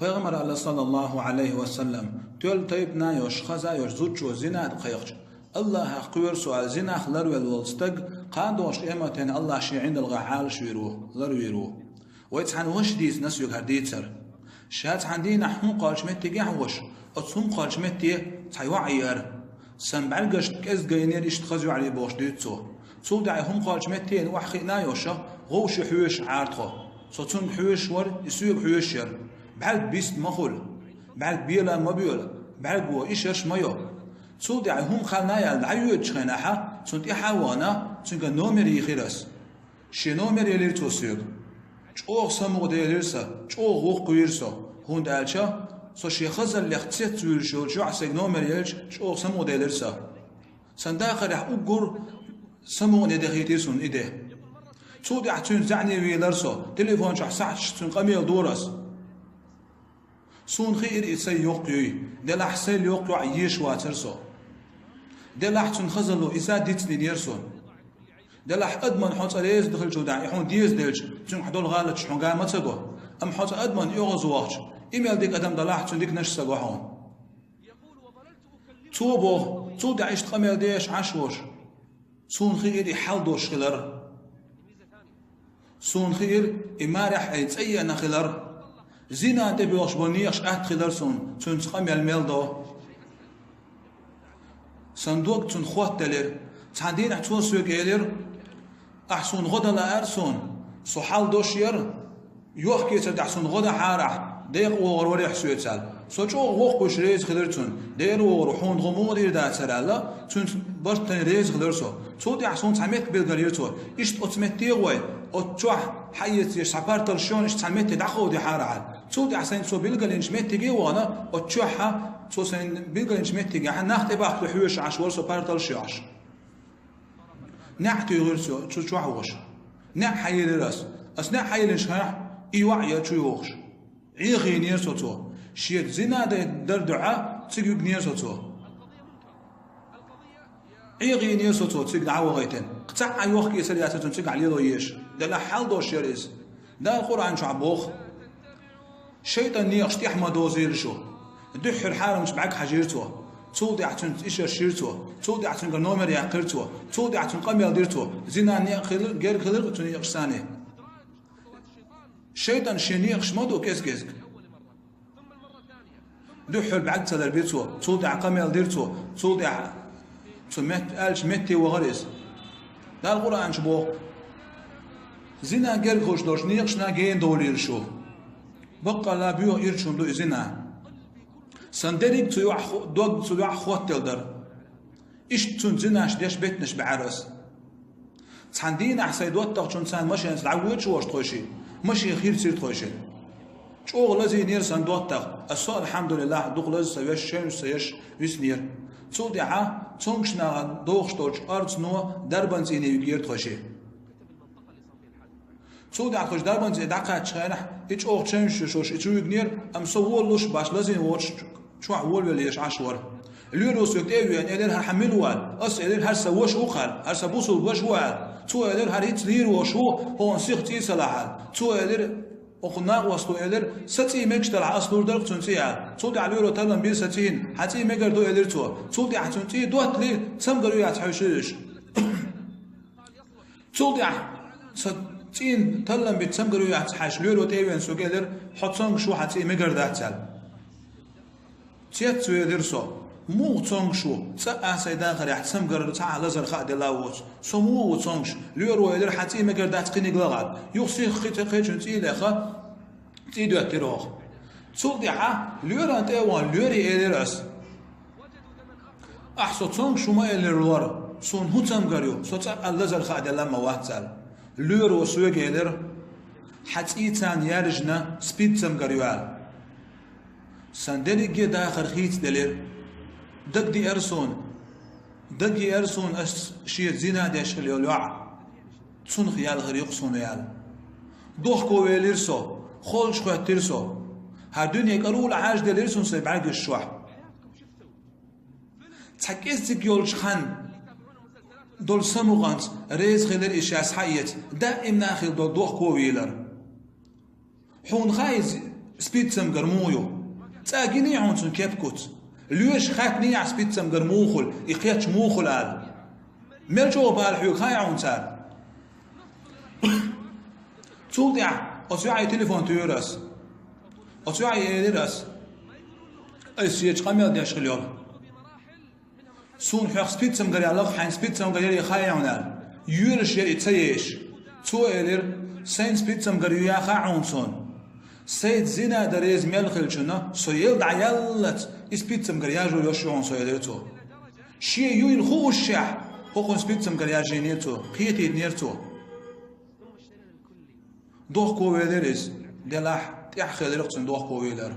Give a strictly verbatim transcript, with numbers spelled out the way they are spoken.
Пайхамара аьлла, саллаллаху Ӏалайхи ва саллам, тоьлла тайпана йолуш, хаза йолуш зудчо зина тӀе кхайкхича, Аллахьах кхоьру со аьлла, зинах ларвелла волу стаг кхана долуш къематдийнахь Аллахь шен ӀиндагӀа Ӏалашвийр ву, ларвийр ву. Вай цхьана ваша дийцина соьга хӀара дийцар. Ша цхьана дийнахь хӀума кхоллучу меттигехь а ваша, оцу хӀума кхоллучу метте цхьа йоӀ еара. Сан бӀаьргашна кӀезиг гайнера иштта хаза йоӀ ле бохуш дуьйцу цо. Цул тӀаьхьа хӀума кхоллучу метте ваьхьа хиъна а йолуш, вовшашка хьоьжуш Ӏара тхо. Со цуьнга хьоьжуш вара, и соьга хьоьжуш яра. БӀаьрг бист ма хуьлу, бӀаьрг бела ма боьлу, бӀаьрго ишарш ма йо. Цул тӀаьхьа хӀума кхаьллина а яьлла, дӀайоьдучу хенахь, цунна тӀаьхьа а вахана, цуьнга номер йийхира ас. Шен номер елира цо соьга. ЧӀогӀа самукъаделира сан, чӀогӀа воккхавира со, хӀунда аьлча со шен хазаллех цецвуьйлуш йолчу йоӀа сайга номер елча, чӀогӀа самукъаделира сан. Сан дахарехь уггар самукъане дехийтира суна и де. Цул тӀаьхьа цуьнца заьӀне вийлара со, телефон чохь сахьташ цуьнан къамел дора ас. Суна хиира и сайн йоккха юй, делахь сайла йоккха йоӀ езаш вацара со. Делахь цуьнан хазалло иза дицдинера суна. Делахь адаман хьо цкъа реза хилчул тӀаьхьа, и хьуна деза делча, цуьнга хьан долу гӀалаташ хьуна га ма ца го. Амма хьо цкъа адаман оьгӀаз вахча, и мел дика адам делахь, цуьнан дика наш ца го хьуна. Цо боху, цул тӀаьхьа иштта къамел деш Ӏаш волуш. Суна хиира и хьал долуш хилар. Суна хиира и марехь айна цӀа еана хилар. Зинан тӀе боьлхуш болу некъаш атта хилар суна, цуьнца къамел мел до. Сан дог цунна хоттаделира. Цхьана дийнахь цо соьга элира: «Ахь суна гӀо дан лаьара суна, со хьал долуш яра. Йохкецар тӀехь суна гӀо дан хьара ахь, декъа вогӀур варехь соьца», — аьлла. Со чӀогӀа воккхавеш реза хилира цунна. «Дера вогӀур ву, хьуна гӀо муха дийр дацара», — аьлла, цуьнца барт тайна реза хилира со. Цул тӀаьхьа суна цхьа меттиг билгалйира цо. Иштта оцу метте гӀой, оцу чохь хьаэца еш цхьа парталш йолуш, иштта цхьана метте дӀакховдийхьара ахьа. Цул тӀаьхьа сайна цо билгалйинчу меттиге а вахана, оцу чохь, цо сайна билгалйинчу меттигехь нах тӀебахкале хьоьжуш Ӏаш вара со парталш йохьуш. НеӀ туьйхира цо, цу чохь а волуш. НеӀ хьайиллира ас. Ас неӀ хьайиллинчу хенахь, и йоӀ яра чу йохуш. Ӏехийнера со цо. Шеца зина дан дара дуьхьа, цига вигнера со цо. Ӏехийнера со цо цига дӀа а вахийтина. Кхин цхьа а йохкецар яцара цунна цигахь лело езаш. Делахь хьал долуш яра иза. Дала Къуръан чохь боху: «ШайтӀан некъаш тӀехь ма дозийла шу». Дуьххьара хьарамчу бӀаьрг хьажийра цо. Цул тӀаьхьа цуьнца ишарш йира цо. Цул тӀаьхьа цуьнгара номер яьккхира цо. Цул тӀаьхьа цуьнан къамел дира цо. Зина некъ хилира, герга хилира цуьнан некъаш санна. ШайтӀан шен некъаш ма ду кӀез-кӀезиг. Дуьххьара бӀаьрг ца ларбира цо, цул тӀаьхьа къамел дира цо, цул тӀаьхьа цу мет-, аьллачу метте вахара иза. Дала Къуръан чу боху: «Зина герга хуьлуш долчу некъашна гена довлийла шу. Баккъалла боьха ирчун ду и зина». Сан дерриг цу йоӀ хо-, дог цу йоӀ хоттаделла дара. Иштта цуьнца зинаш деш беттанаш баьхьара ас. Цхьана дийнахь сайн доттагӀчун царна машенца дӀавоьдуш волуш тхойшиъ, машен хийцира тхойшиъ. ЧӀогӀа лазийнера сан доттагӀа, ас со, алхьамдулиллахь, дукха лаза ца веш, шайнаш ца еш виснера. Цул тӀаьхьа цомгуш наха дохуш долчу орцано дарбан цӀийне вигера тхойшиъ. Цул тӀаьхьа тхойш дарбан цӀий дӀакхаьччу хенахь, и чӀогӀа чевнаш йолуш и чу вигнера, амма со волалуш баш лазийна воцуш чохь волавелла езаш Ӏаш вара. Лоьро соьга тӀе а веана, элира: «ХӀара хьан мила ву?» — аьлла. Ас элира: «ХӀара сан ваша ву-кх», — аьлла, «хӀара сан бусулба ваша ву», — аьлла. Цо элира: «ХӀара хӀинца лийр волуш ву, хӀокхуьнан сиха цӀий ца лахь», — аьлла. Цо элира, оцу накъосто элира: «Сан цӀий мегаш делахь, ас лур дара-кх цуьнан цӀий», — аьлла. Цул тӀаьхьа лоьро таллам бира сан цӀийнан, «Хьан цӀий мегар ду», — элира цо. Цул тӀаьхьа цуьнан цӀий доттале, цамгар ю яц хьуьйшуьйш. Цул тӀаьхьа сан цӀийнан таллам бина цамгар ю яц хьаьжча, лоьро тӀе а веана соьга элира: «Хьо цомгуш ву, хьан цӀий мегар дац», — аьлла. Цецвелира со. Муха цомгуш ву? ЦӀа а сайн дахарехь цамгар цхьа а лазар хааделла а воцу. Со муха ву цомгуш? Лоьро элира: «Хьан цӀий мегар дац, кхиниг лахь», — аьлла. Юха сиха кхечун цӀий леха, цӀий доьттира оха. Цул тӀаьхьа лоьран тӀе а вахана, лоьре элира ас: «Ахь со цомгуш ву ма эллира лор, суна хӀун цамгар ю, со цӀа а лазар хааделла ма вац», — аьлла. Лоьро соьга элира: «Хьан цӀий царна яьржина, спид цамгар ю», — аьлла. Сан дерриге а дахар хийцаделира. Дагадеара суна. Дагадеара суна ас шеца зина деш хилла йолу йоӀ. Цунах яьлла хир ю-кх суна аьлла. Дохковелира со, холчу хоьттира со. ХӀара дуьне кӀарула Ӏаьржаделира суна сайн бӀаьргаш чохь. Цхьа кӀеззиг йолчу хан долу самукъанца реза хилира и шаьш схьаэца, даимна хилла долу дохковийлар. Хьуна хаьий иза, Спицамгар муха ю? ЦӀа гиний хьуна цун кеп-куц? Лоьрашка хаьттиний ахь спицамгар муха хуьлу, и кхетча муха хуьлу ала? Мел чӀогӀа бала хьоьга хаьий хьуна цара? Цул тӀаьхьа оцу йоӀе телефон туьйхира ас. Оцу йоӀе элира ас: «Ас шеча къамел деш хила йолу. Суна хьох спицамгар яьлла, хьайн спицамгар яре хаьий хьуна?» — аьлла. Йоьлуш яра и ца еш. Цо элира: «Сайн спицамгар ю яхахь хьуна суна. Сайца зина дан реза мел хилчунна, со елла дӀаяллалц и спицамгар яржо йиш ю хьуна со», — элира цо. Шен юйла хуушшехь, хӀокхунна спицамгар яржийнера цо, кхетийтинера цо. Дохковелира иза, делахь тӀаьхьа хилира цуьнан дохковелар.